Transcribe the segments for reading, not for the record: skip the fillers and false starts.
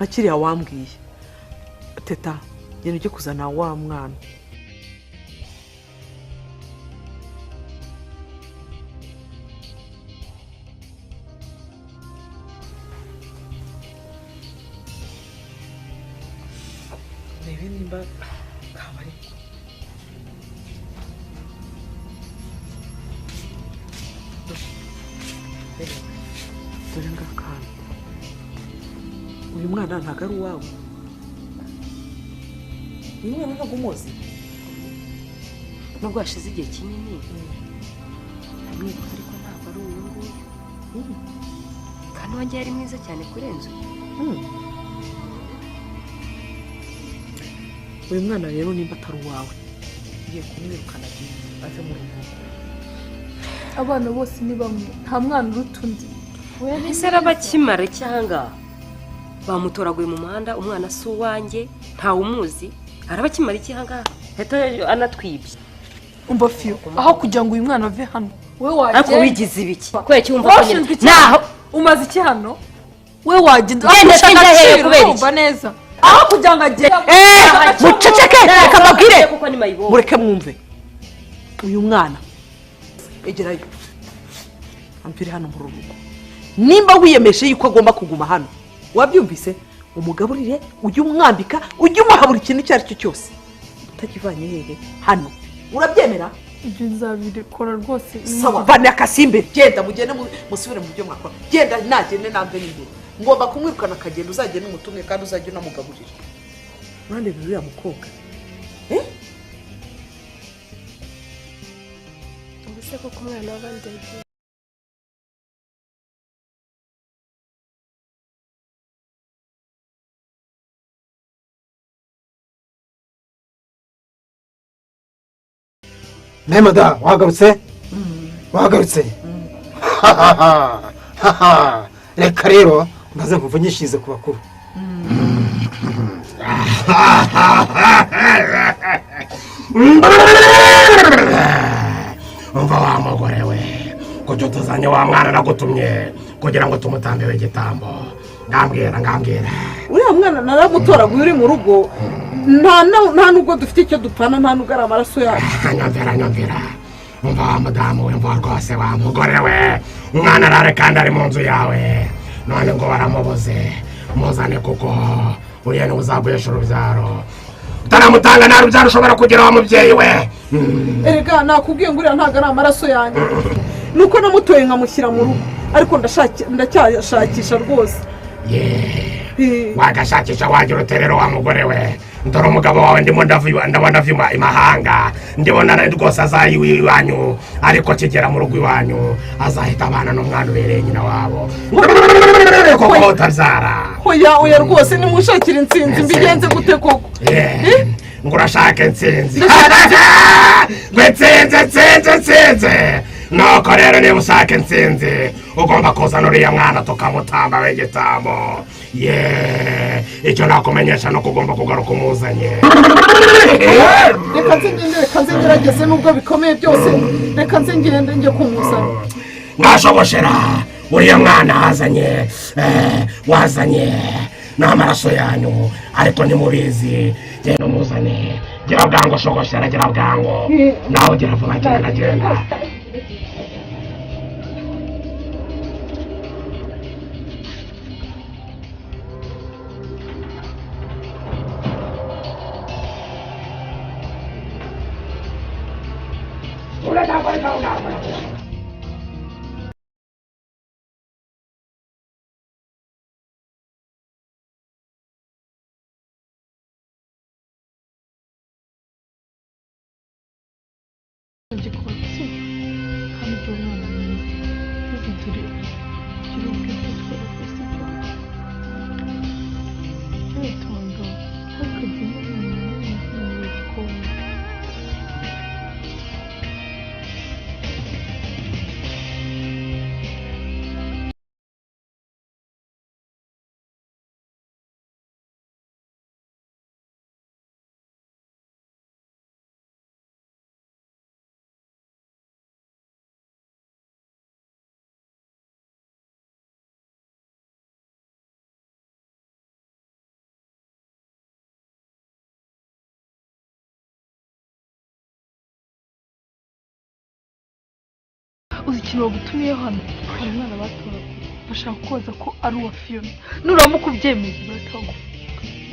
Na kiriya wambwiye. Teta, genda ujye kuzana wa mwana. Urebe nimba kaba ari dore ngakana. Uyu mwana ntabwo ari uwawe. Uyu mwana ntabwo umuzi. Nubwo hashize igihe kinini ndamwibuka, ariko ntabwo ari uyu nguyu. Kandi uwanjye yari mwiza cyane kurenza uyu. Uyu mwana rero nimba atari uwawe, ngiye kumwirukana ave mu rugo. Abana bose ni bamwe, nta mwana uruta undi. Ese arabakimara cyangwa bamutoraguye mu muhanda? Umwana si uwanjye, ntawe umuzi. Arabakimara iki ahangaha? Heto anatwibye. Umva Fiyo, aho kugira ngo uyu mwana ave hano, wowe wagenda. Ariko wigize ibiki? Kubera iki wumva ko nyine naho umaze iki hano? Wowe wagenda ushaka agaciro, urumva neza. Aho kugira ngo agende. Muceceke, reka mbabwire. Mureke mwumve. Uyu mwana egerayo, amvire hano mu rugo. Nimba wiyemeje yuko agomba kuguma hano, wabyumvise? Umugaburire, ujye umwambika, ujye umuha buri kintu icyo ari cyo cyose, utakivanye hehe hano. Urabyemera? Ibyo nzabikora rwose. Sawa, vana akasimbere, genda mugende musubire mu byo mwakora. Genda nagende namve n'imbere. Ngomba kumwirukana akagenda, uzagende umutumwe kandi uzajye unamugaburira. Urandebera uriya mukobwa. Ubuse koko umwana w'abandi yagiye. Mada, wagarutse? Wagarutse? Reka rero mbaze nkuvugishirize ku bakuru. Umva wa mugore we, kuki utuzanye wa mwana nagutumye kugira ngo tumutambe igitambo? Ngambwira ngambwira. Uriya mwana naramutoraguye uri mu rugo, nta nubwo dufite icyo dupfana, nta nubwo ari amaraso yacu. Nyumvira nyumvira. Umva wa mudamu we, umva rwose wa mugore we, umwana arare kandi ari mu nzu yawe, none ngo baramubuze. Muzane kuko uriya niwe uzaguhesha urubyaro. Utaramutanga nta rubyaro ushobora kugira wa mubyeyi we. Erega nakubwiye ngo uriya ntabwo ari amaraso yanjye, nuko namutoye nkamushyira mu rugo, ariko ndacyashakisha rwose. Wagashakisha wagira uterero wa mugore we. Ndora umugabo wawe ndimo ndabona vyuma imahanga, ndibona rwose azayiwe iwanyu, ariko kigera mu rugo iwanyu azahita abana n'umwana ubereye nyina wabo. Koko utabyara. Oya oya rwose nimushakira intsinzi mbigenze gute koko? Ngo urashaka intsinzi? Ngo intsinzi intsinzi intsinzi. Nuko rero niba ushaka intsinzi ugomba kuzana uriya mwana tukamutamba w'igitambo. Icyo nakumenyesha ni uko ugomba kugaruka umuzanye. Reka nze ngende, reka nze ngerageze nubwo bikomeye byose, reka nze ngende njye kumuzana. Mwashoboshera uriya mwana wazanye, wazanye n'amaraso yanyu, ariko ntimubizi. Genda umuzane, gira bwangu shogoshera, gira bwangu nawe, gira vuba, genda genda. Kandi umwana mwiza, ntuzigere ugira ubwenge bwose. Witonda, ntukajye mu gikoni. Uzi ikintu bagutumiye hano? Hari umwana batoraguye, bashaka kubaza ko ari uwa Fiona. Nuramuka ubyemeye baratagufunga.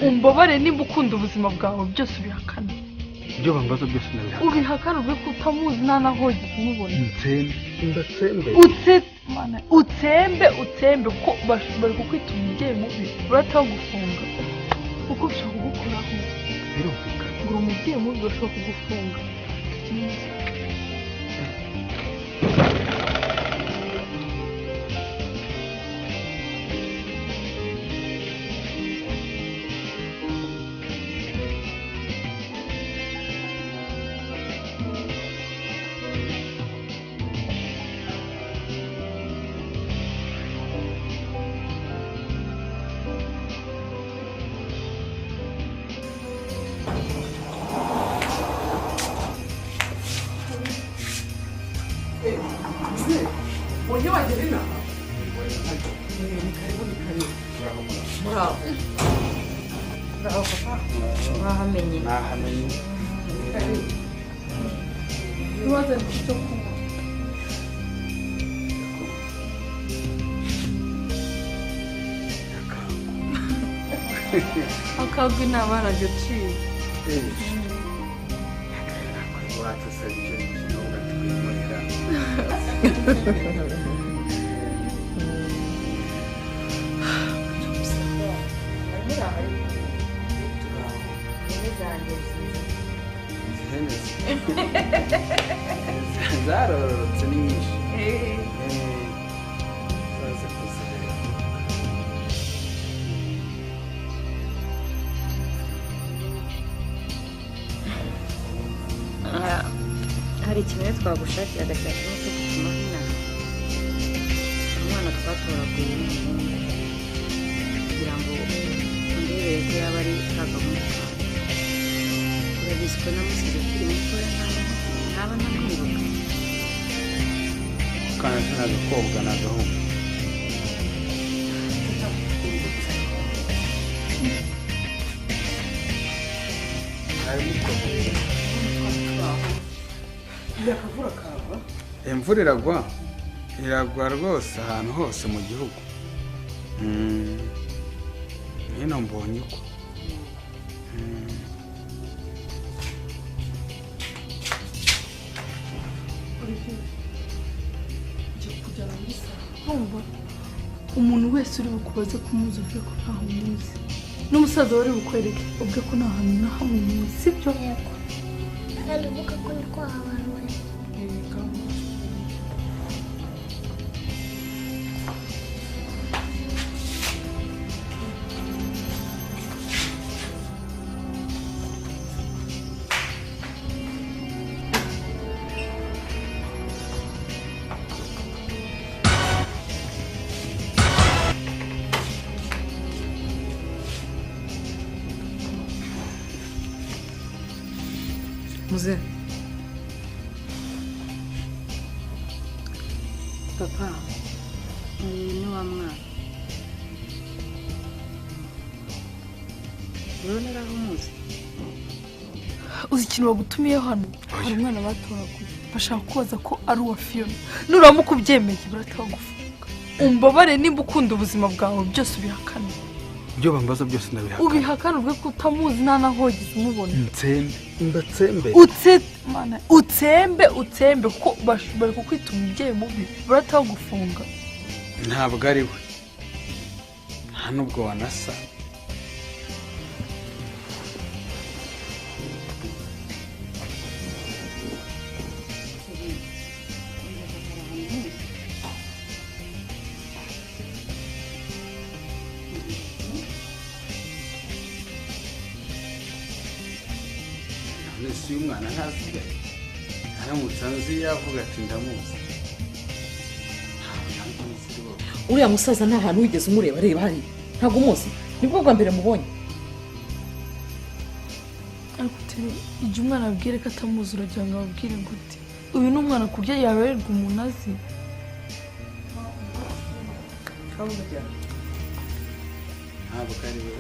Umbabare, nimba ukunda ubuzima bwawe byose ubihakane. Ibyo bambaza byose ndabihakana. Ubihakane, uvuge ko utamuzi, nta naho wigeze umubona. Ntsembe, mbatsembe. Mana, utsembe, utsembe, kuko bari kukwita umubyeyi mubi, baratagufunga kuko bashaka kugukoraho. Birumvikana. Ngo uri umubyeyi mubi, bashobora kugufunga. Mwenye wa Angelina? Ni karibu, ni karibu. Muraho. Uraho papa, wahamenye? Nahamenye. Karibu. Ntibazane icyo kunywa. Akagwi ntabara agaciro. Iwacu se icyo kinyobwa twinywera? Ihene zanjye nziza. Ihene zarorotse, ni nyinshi. Zaze kuzireba. Ah, hari ikintu rero twagushakiraga cyatuma tugutumaho inama. Umwana twatoraguye n'umuhungu, kugira ngo ndebere ko yaba ari ka gahungu kanjye. Urabizi ko namusize akiri mutoya, ntaba ntamwibuka. Kandi ni agakobwa, ni agahungu? Ntabimukomeye. Akavura kava. Imvura iragwa, iragwa rwose ahantu hose mu gihugu. Nyine mbonye uko. Olivier, ngiye kujyana muri salo. Urumva, umuntu wese uri bukubaze ko umuzi, uvuge ko ntaho umuzi, n'umusaza wari bukwereke, uvuge ko nta hantu na hamwe umuzi, sibyo? Yego. Kandi uvuga ko ni kwa abantu bari. Muze. Papa, uyu ni wa mwana. Urabona ari aho umuzi? Uzi ikintu bagutumiye hano? Hari umwana batoraguye, bashaka kubaza ko ari uwa Fiona. Nuramuka ubyemeye baratagufunga. Umbabare, nimba ukunda ubuzima bwawe byose ubihakane. Ibyo bambaza byose ndabihakana. Ubihakane, uvuge ko utamuzi, nta naho wigeze umubona. Ntsembe, mbatsembe. Mana, utsembe, utsembe, kuko bari kukwita umubyeyi mubi, baratagufunga. Ntabwo ari we, nta nubwo wanasa. None se uyu mwana ntasigaye? Aramutse anzi yavuga ati ndamuzi. Ntabwo nzi rwose. Uriya musaza nta hantu wigeze umureba? Reba hariya. Ntabwo umuzi? Nibwo bwa mbere mubonye. Ariko tere, igihe umwana abwire ko atamuzi, uragira ngo ababwire gute? Uyu ni umwana ku buryo yabererwa umuntu azi. Ntabwo ari we.